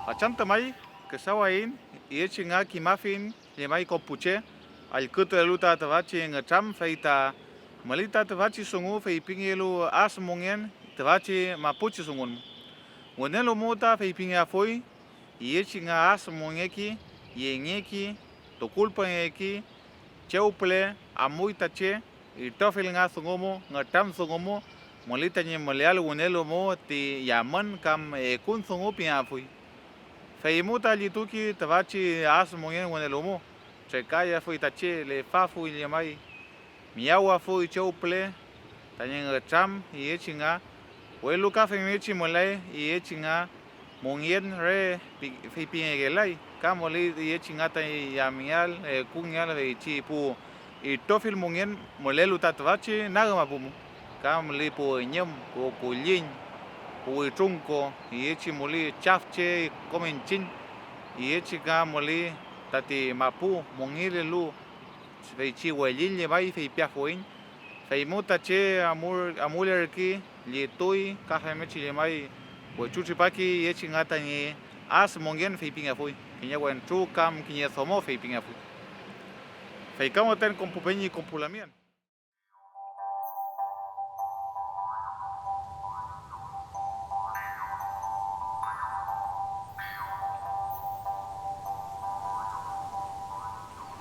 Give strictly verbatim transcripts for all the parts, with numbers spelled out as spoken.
Fachantü may küdawaiñ, iyechi nga kimafiñ llemay kom pu che allkütulelu ta tüfachi ngütram, fey ta müli ta tüfachi dungu feypingelu as mongen tüfachi mapuchi dungun. Wünelu mu ta feypingeafuy, iyechi nga as mongeki, yengeki, tukulpangeki, chew püle amuy ta che, itrofill nga dungu mu, ngütram dungu mu, müli tañi müleael wünelu mu ti yamün kam ekun dungu pingeafuy. Feymu ta llituki tüfachi as mongen wünelu mu, trekayafuy ta che, lefafuy llemay, miyawafuy chew püle tañi ngütram iyechi nga, welu ka femngechi müley iyechi nga mongen re pi-, feypingekelay, ka müley iyechi nga tañi yamngeael, ekungeael feychi pu itrofill mongen mülelu ta tüfachi nag mapu mu, ka müley pu üñüm, pu kulliñ, pu witrunko, iyechi müley chafche kom iñchiñ, iyechi ka müley tati mapu mongelelu feychi welliñ llemay feypiafuiñ, feymu ta che amul-, amulerkey, llituy ka femngechi llemay wechu tripakey iyechi nga tañi as mongen feypingeafuy kiñe wentru kam kiñe domo feypingeafuy. Fey ka müten kom pu peñi kom pu lamien.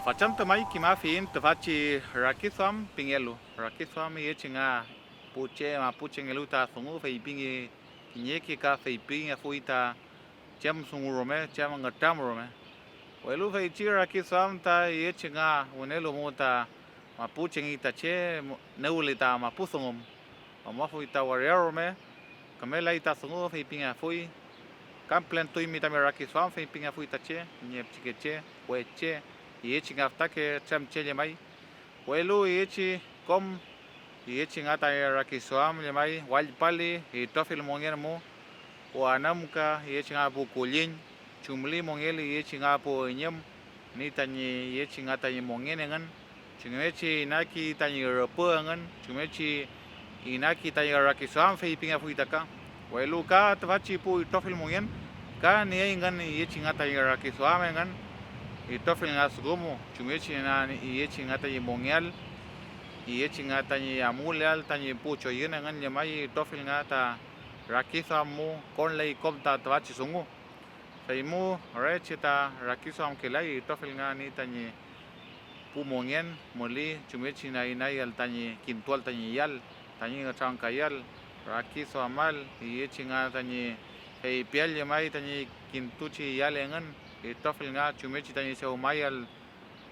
Fachantü may kimafiyiñ tüfachi rakiduam pingelu. Rakiduam iyechi nga pu che mapuchengelu ta dungu feypinge kiñeke ka feypingefuy ta chem dungu rume, chem ngütram rume. Welu feychi rakiduam ta iyechi nga wünelu mu ta mapuchengi ta che nüwli ta mapu dungu. Amuafuy ta waria rume, kümelay ta dungu feypingeafuy, kam plentuymi tami rakiduam feypingeafuy ta che, kiñe pichikeche, we che, iyechi nga fütake tremche llemay. Welu iyechi kom, iyechi nga tañi rakiduam llemay, wallpali itrofill mongen mu, pu anümka, iyechi nga pu kulliñ, chumli mongen iyechi nga pu üñüm, ni tañi iyechi nga tañi mongen engün, chumngechi inaki tañi rüpü engün, chumngechi inaki tañi rakiduam feypingefuy ta ka. Welu ka tüfachi pu itrofill mongen ka nieyngün iyechi nga tañi rakiduam engün itrofill nga dungu mu, chumngechi na iyechi nga tañi mongeael, iyechi nga tañi amuleael tañi pu choyün engün llemay itrofill nga ta rakiduam mu konley kom ta tüfachi dungu. Feymu re che ta rakiduamkelay itrofill nga ni tañi pu mongen müley chumngechi na inayal tañi kintual tañi yall, tañi nütramkayal, rakiduamal, iyechi nga tañi feypial llemay tañi kintuchi yall engün, itrofill nga chumngechi tañi dewmayal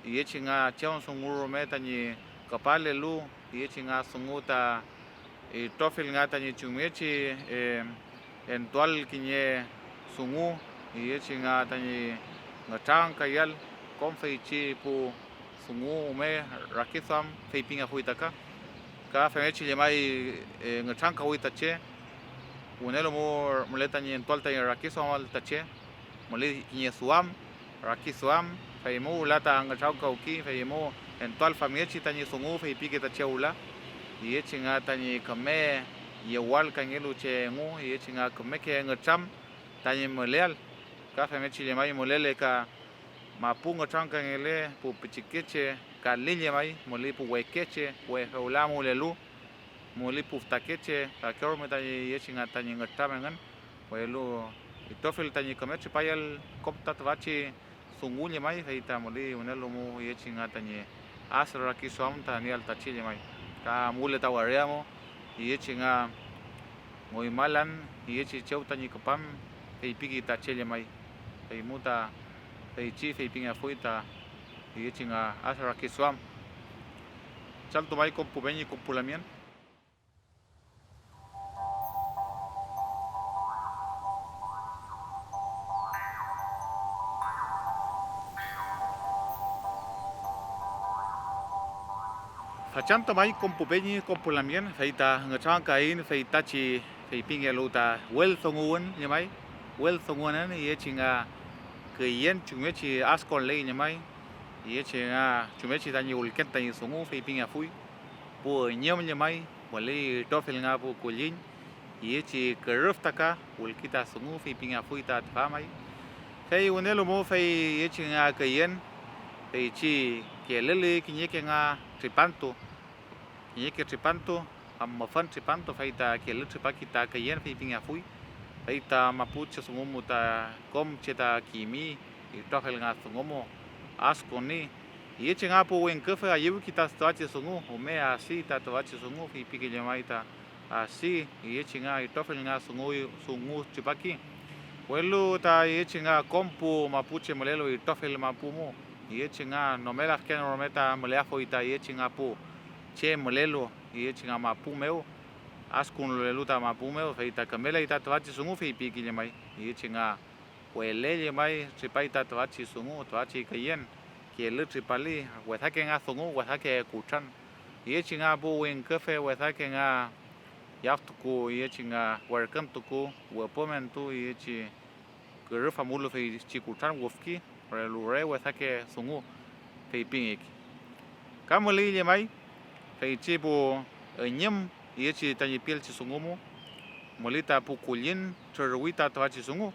iyechi nga chem dungu rume tañi küpalelu, iyechi nga dungu ta itrofill nga tañi chumngechi, eh, entual kiñe dungu, iyechi nga tañi nütramkayal kom feychi pu dungu rume rakiduam feypingeafuy ta ka, ka femngechi llemay, eh, nütramkawi ta che, wünelu mu müley tañi entual tañi rakiduamal ta che, müley kiñe duam, rakiduam, feymu wüla ta nütramkawki, feymu entual famngechi tañi dungu feypike ta che wüla, iyechi nga tañi küme yewalkangelu che engu, iyechi nga kümeke ngütram tañi müleael, ka femngechi llemay mülele ka mapu ngütramkangele pu pichikeche, kali llemay müley pu wekeche, we fewla amulelu, müley pu fütakeche, kake rume tañi iyechi nga tañi ngütram engün, welu itrofill tañi küme tripayal kom ta tüfachi dungu llemay, fey ta müley wünelu mu iyechi nga tañi as rakiduam ta nieael ta che llemay, ka amule ta waria mu iyechi nga ngoymalan iyechi chew tañi küpam feypiki ta che llemay, feymu ta feychi feypingeafuy ta iyechi nga as rakiduam. Chaltumay kom pu peñi kom pu lamien. Fachantü may kom pu peñi kom pu lamien, fey ta ngütramkaiñ feytachi feypingelu ta wel dunguwün llemay, wel dunguwün iyechi nga küyen chumngechi askonley llemay, iyechi nga chumngechi tañi wülken tañi dungu feypingeafuy, pu üñüm llemay, müley itrofill nga pu kulliñ, iyechi kürüf ta ka wülki ta dungu feypingeafuy ta tüfa may, Fey wünelu mu fey iyechi nga küyen, feychi kelüli kiñeke nga tripantu, kiñeke tripantu, am mufün tripantu, fey ta kelü tripaki ta küyen feypingeafuy, fey ta mapuche dungu mu ta kom che ta kimi, itrofill nga dungu mu, askuni. Iyechi nga pu wingküfe ayüwki ta tüfachi dungu, rume asi ta tüfachi dungu, feypiki llemay ta asi, iyechi nga itrofill nga dungu, dungu tripaki. Welu ta iyechi nga kom pu mapuche mülelu itrofill mapu mu, iyechi nga nome lafken rume ta müleafuy ta iyechi nga pu che mülelu iyechi nga mapu mew, askunulelu ta mapu mew, fey ta kümelay ta tüfachi dungu, feypiki llemay, iyechi nga wele llemay tripay ta tüfachi dungu, tüfachi küyen, kelü tripali, wesake nga dungu, wesake kutran, iyechi nga pu wingküfe, wesake nga yaftuku, iyechi nga werküntuku, wüpumentu, iyechi kürüf amulu feychi kutran wüfki, welu re wesake dungu feypingeki. Ka müley llemay feychi pu üñüm iyechi tañi pielchi dungu mu, müli ta pu kullin trürüwi ta tüfachi dungu,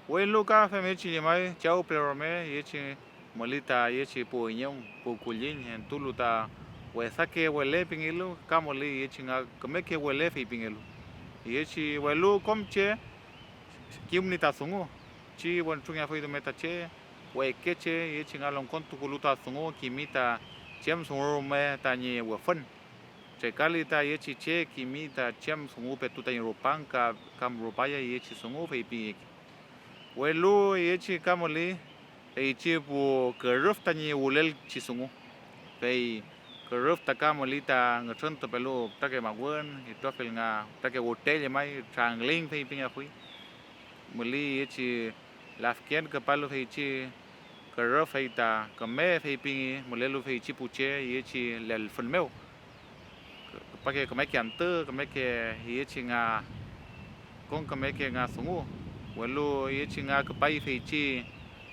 welu ka femngechi llemay chaw püle rume iyechi müli ta iyechi pu üñüm, pu kulliñ entulu ta wesake wele pingelu, ka müley iyechi nga kümeke wele feypingelu. Iyechi welu kom che kimni ta dungu, chi wentrungeafuy rume ta che, weke che iyechi nga longkontukulu ta dungu, kimi ta chem dungu rume tañi wüfün. Trekali ta iyechi che kimi ta chem dungu petu tañi rupan ka kam rupayay iyechi dungu feypingeki. Welu iyechi ka müley feychi pu kürüf tañi wülelchi dungu, fey kürüf ta ka müley ta ngütrüntupelu fütrake mawün, itrofill nga fütrake wütre llemay, trangliñ feypingeafuy. Müley iyechi lafken küpalu feychi kürüf, fey ta küme feypingi mülelu feychi pu che iyechi lelfün mew. Küpake kümeke antü, kümeke iyechi nga, kom kümeke nga dungu, welu iyechi nga küpay feychi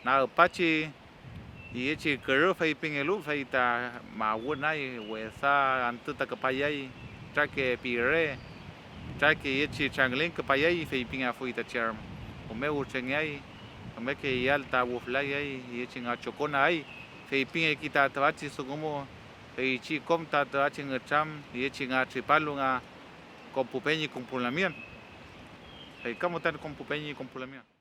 nagpachi iyechi kürüf feypingelu, fey ta mawünay, wesa antü ta küpayay, fütrake pire, fütrake iyechi trangliñ küpayay, feypingeafuy ta che rume wütrengeay, kümeke iyal ta wüflayay, iyechi nga chokonaay, feypingeki ta tüfachi dungu mu. Feychi kom ta tüfachi ngütram iyechi nga tripalu nga kom pu peñi kom pu lamien. Fey ka müten kom pu peñi kom pu lamien.